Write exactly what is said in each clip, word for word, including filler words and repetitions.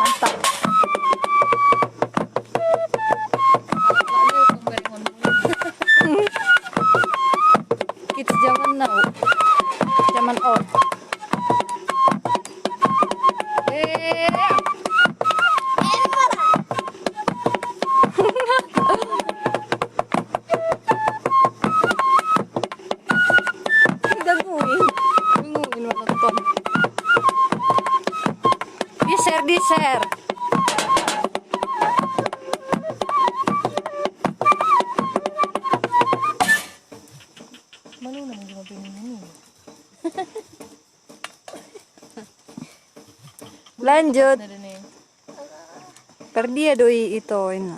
Mantap. Kids zaman now. Zaman old. Eh. Udah nguin. Nguin menonton. Di-share, di-share. Mana udah mau jawab ini? Lanjut. Pardia do i ito ina.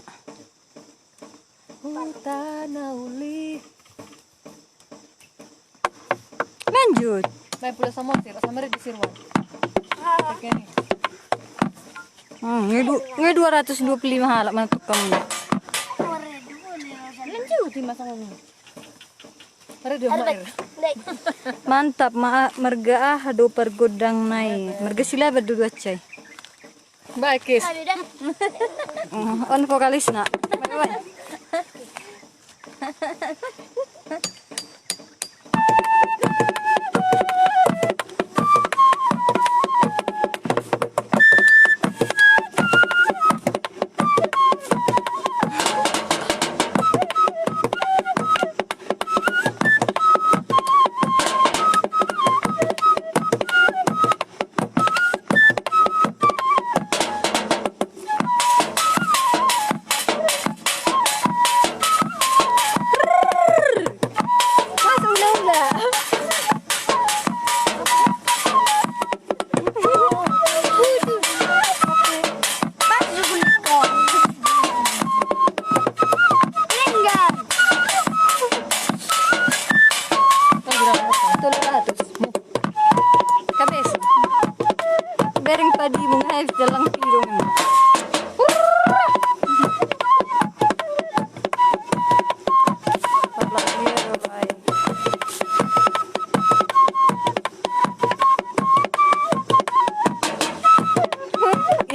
Huta na uli. Lanjut. Mai pula sama sir, sama di sirwan. Oke nih. Hmm, ini du-, ini dua ratus dua puluh lima halak mantuk kamu. Lanjut di masa ini. Mantap, ma-, marga aha do pargondang nai. Marga Silaban do dua cai. Baik, Kis. On vokalisna. Kabes. Bereng padi mung hai jalang pirung.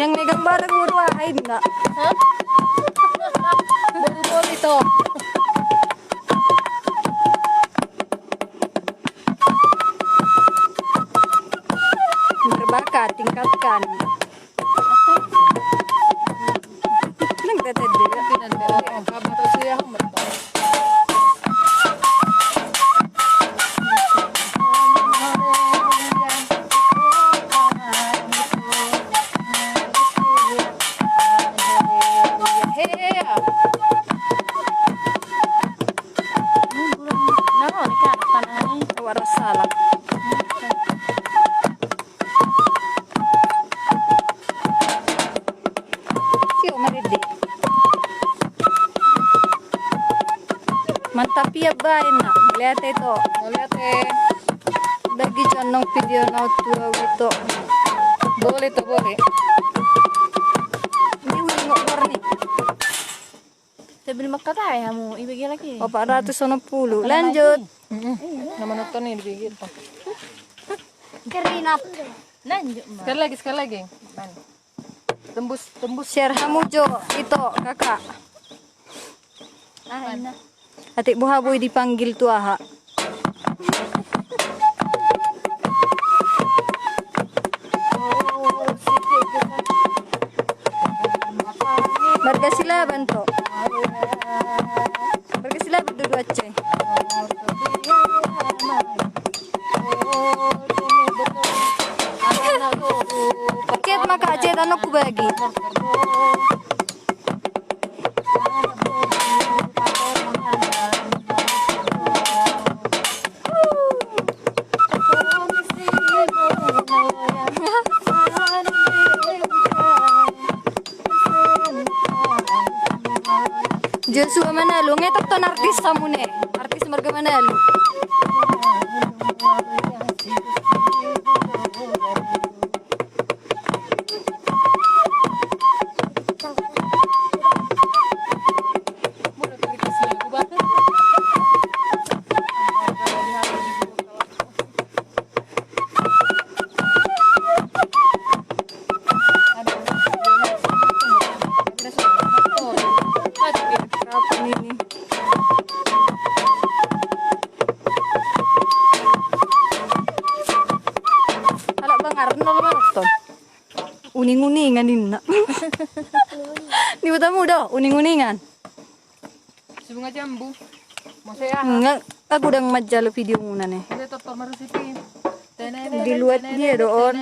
Yang megang barang boru ain enggak? Hah? Boru-boru itu. Berbakat, tingkatkan. Nang tete dia. Nang on ikan panai. Waras salah. Sio maridi. Mantap ia baen na. Mauliate ito. Mauliate. Bagi jonong video na tu au ito. Boleh to, boleh. Ini wingok warni. Tebel makatai hamu, ibege lagi. Opat ratus onom puluh. Lanjut. Nama nonton ini dibege to. Kerinap. Lanjut, Mbak. Sekali lagi, sekali lagi. Tembus, tembus. Share hamu jo, ito, kakak. Ah, ina. Atik boha boi dipanggil tu aha. Marga Silaban to. Marga Silaban do dua cai. Cet maka cet anakku bagi. Joshua Manalu, ngetok ton artis samune, artis marga Manalu. Uning-uningan ninna. Di botamu do, uning-uningan. Sibunga jambu. Mose aha? Nga, aku dang manjalo video muna ne. Di luat dia do on.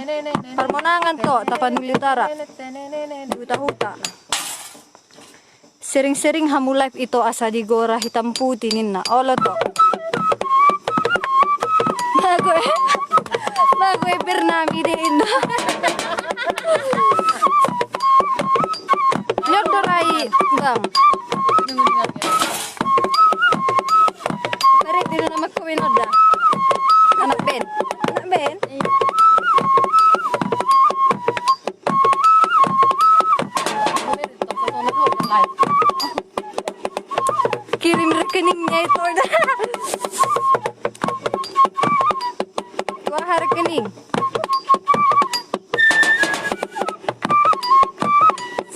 Parmonangan to, Tapanuli Utara. Di huta-huta. Sering-sering hamu live ito asa digora hitam putih ninna. Olo to. Mago e. Mago e bernami de inna. Nyodo rai bang. Pare tino nama kau inoda. Anak ben. Anak ben. Kirim rekeningnya itu. Wah, rekening.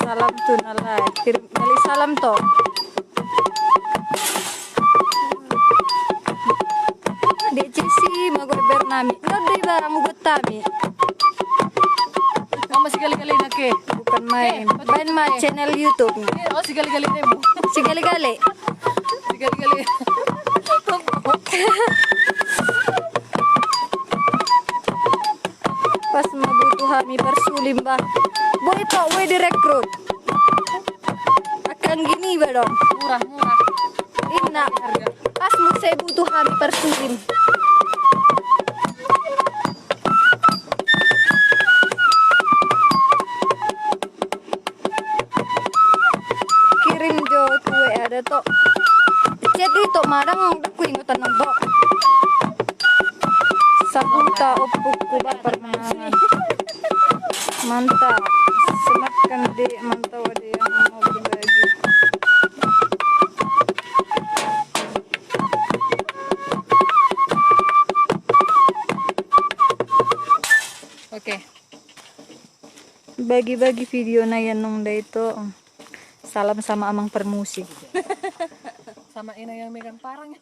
Salam tu na live. Kirim kali salam to. Dek Jesi, mago e bernami. Nyodo iba mugot tami. Mama si gali-gali nake. Bukan main. Main ma channel YouTube. Oh, si gali-gali nemu. Si gali-gali. Si gali-gali. Pas ma butuh hami parsulim bah. Boi to, boi direkrut. Akan gini ba dong. Murah, murah. Inna. Pas muse butuh hami parsulim. Kirim jo tu W A da to. Chat ito madang daku ingotan nang to. Sabuta ompungku bah parmangan. Mantap. Sematkan dek, mantap ada yang mau berbagi. Oke. Bagi-bagi video na ianong da ito. Salam sama Amang Parmusi. Sama ina yang megang parang.